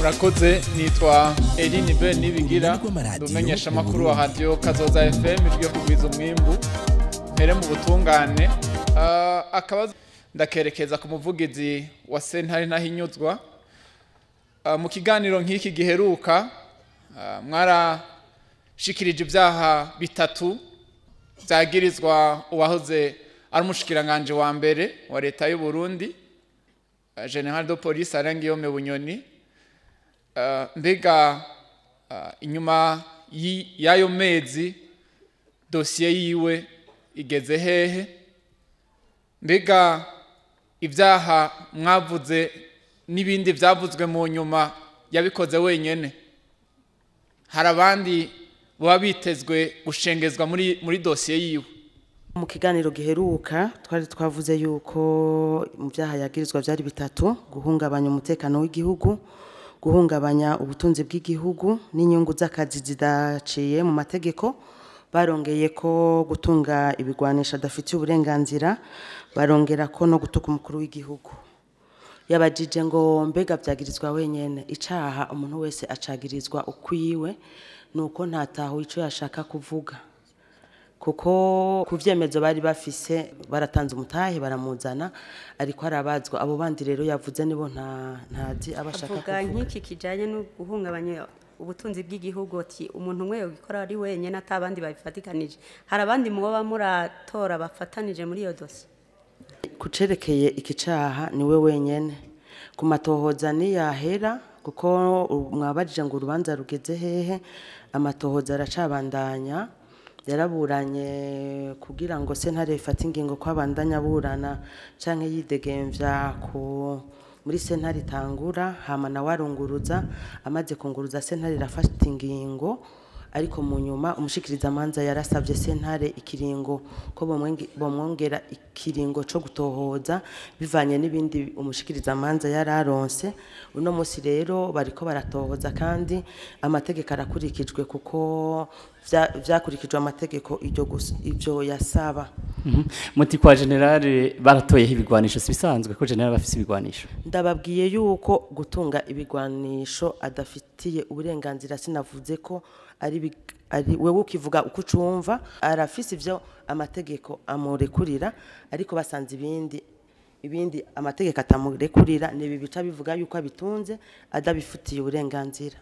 Murakoze, nitwa Eline Ben Nibigira, ndumenyesha makuru wa Radio Kazoza FM ijwi kugwiza umwimbu. Mpere mu butungane, akabazo ndakerekeza ku muvugizi wa sentare Ntahinyuzwa. Mu kiganiro nk'iki giheruka, mwarashikirije ibyaha bitatu byagirizwa uwahoze ari umushikiranganje wa mbere wa leta y'u Burundi, Général de Police Alain Guillaume Bunyoni. Mbega inyuma y'ayo mezi dosiye yiwe igeze hehe? Mbega ibyaha mwavuze n'ibindi byavuzwe mu nyuma yabikoze wenyene? Hari abandi baba bitezwe gushengezwa muri dosiye yiwe? Mu kiganiro giheruka twari twavuze yuko mu byaha yagirizwa byari bitatu: guhungabanya umutekano w'igihugu, guhungabanya ubutunzi bw'igihugu n'inyungu z'akazi zidaciye mu mategeko, barongeye ko gutunga ibigwanisha adafitiye uburenganzira, barongera ko no gutuka umukuru w'igihugu. Yabajije ngo mbega byagirizwa wenyene? Icaha umuntu wese acagirizwa ukwiwe, nuko ntataho ico yashaka kuvuga, kuko ku vyemezo bari bafise baratanze umutahe baramuzana, ariko arabazwa. Abo bandi rero yavuze nibo ntazi abashaka Avuga kuvuga. Nk'iki kijanye no guhungabanya ubutunzi bw'igihugu, ati umuntu umwe yogikora ari wenyene atabandi babifatikanije. Hari abandi muba muratora bafatanije muri iyo dosiye? Kucerekeye iki caha, niwe wenyene. Ku matohoza niyahera, kuko mwabajije ngo urubanza rugeze hehe, amatohoza aracabandanya. Yaraburanye kugira ngo sentare ifate ingingo ko abandanya aburana canke yidegemvya ku muri sentare itangura. Hama nawe arunguruza. Amaze kunguruza, sentare irafata ingingo, ariko mu nyuma umushikirizamanza yarasabye sentare ikiringo ko bomwongera ikiringo co gutohoza bivanye n'ibindi umushikirizamanza yararonse. Uno musi rero bariko baratohoza kandi amategeko arakurikijwe, kuko vyakurikijwe amategeko ivyo yasaba. Muti kwa général baratoyeho ibigwanisho, si bisanzwe ko général bafise ibigwanisho? Ndababwiye yuko gutunga ibigwanisho adafitiye uburenganzira, sinavuze ko ari wewe ukivuga uko ucumva. Arafise ivyo amategeko amurekurira, ariko basanze ibindi amategeko atamurekurira, nibi bica bivuga yuko abitunze adabifitiye uburenganzira.